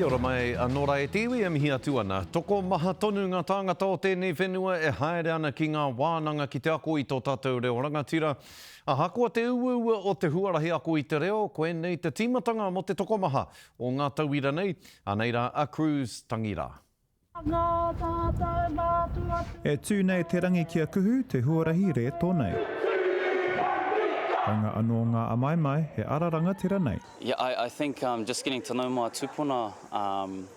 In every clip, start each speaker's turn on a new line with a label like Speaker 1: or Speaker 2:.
Speaker 1: Kia ora mai anō rā e te iwi e mihi atu ana. Tokomaha tonu ngā tāngata o tēnei whenua e haere ana ki ngā wānanga ki te ako i tō tātou reo rangatira. Ahakoa te uaua o te huarahi ako i te reo, koinei te tīmatanga mō te tokomaha o ngā tauira nei, anei rā a Cruz Tangi rā.
Speaker 2: E tū nei te rangi ki a Kuhu, te huarahi rētō nei. Hanga anō ngā amaimai, he ara rangatira nei.
Speaker 3: Yeah, I, I think um, just getting to know my tupuna, um,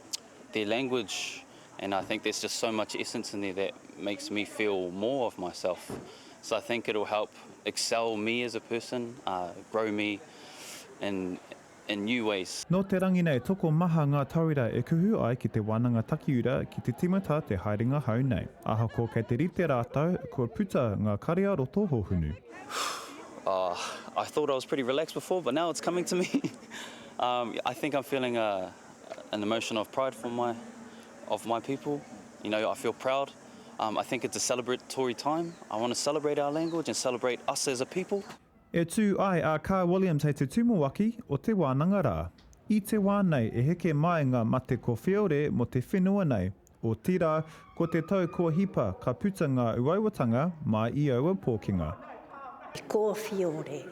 Speaker 3: their language, and I think there's just so much essence in there that makes me feel more of myself. So I think it'll help excel me as a person, uh, grow me in, in new ways.
Speaker 2: Nō te rangi nei tokomaha ngā tauira e kuhu ai ki te wānanga takiura ki te tīmata te haerenga hou nei. Ahakoa kei te rite rātou, kua puta ngā kare ā-roto hōhunu.
Speaker 3: Oh, I thought I was pretty relaxed before, but now it's coming to me. um, I think I'm feeling a, an emotion of pride for my, of my people. You know, I feel proud. Um, I think it's a celebratory time. I want to celebrate our language and celebrate us as a people.
Speaker 2: E tū ai a Kaa Williams hei te tumuaki o te wānanga rā. I te wā nei e heke mai ngā mate kowheore mō te whenua nei, otirā, ko te tau kua hipa ka puta ngā uauatanga mai i aua pōkenga.
Speaker 4: Te kōwhiore,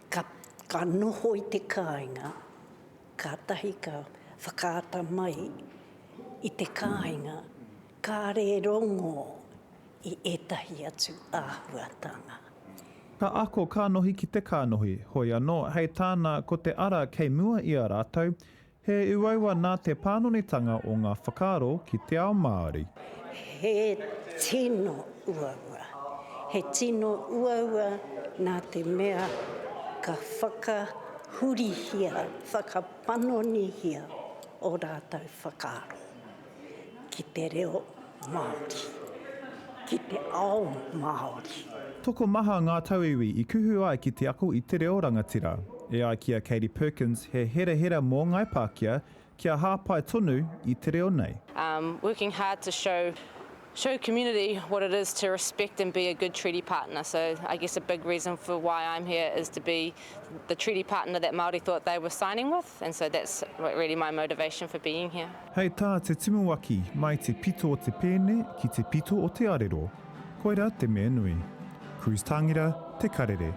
Speaker 4: ka, ka noho i te kāinga, kātahi ka whakaata mai i te kāinga, kāre rongo i ētahi atu āhuatanga.
Speaker 2: Ka ako kānohi ki te kānohi, hoi anō, hei tāna ko te ara kei mua i a rātou, he uaua nā te pānonitanga o ngā whakaaro ki te ao Māori.
Speaker 4: He tino uaua. He tino uaua nā te mea ka whakahurihia, whakapanonihia ō rātou whakaaro. ki te reo Māori, ki te ao Māori.
Speaker 2: Tokomaha ngā tauiwi i kuhu ai ki te ako i te reo rangatira. E ai ki a Katie Perkins, he herahera mō Ngāi Pākehā kia hāpai tonu i te reo nei.
Speaker 5: Working hard to show show community what it is to respect and be a good treaty partner so I guess a big reason for why I'm here is to be the treaty partner that Māori thought they were signing with and so that's really my motivation for being here.
Speaker 2: Hei tā te tumuaki, mai te pito o te pēne ki te pito o te arero. Koirā te mea nui. Cruz Tangira, Te Karere.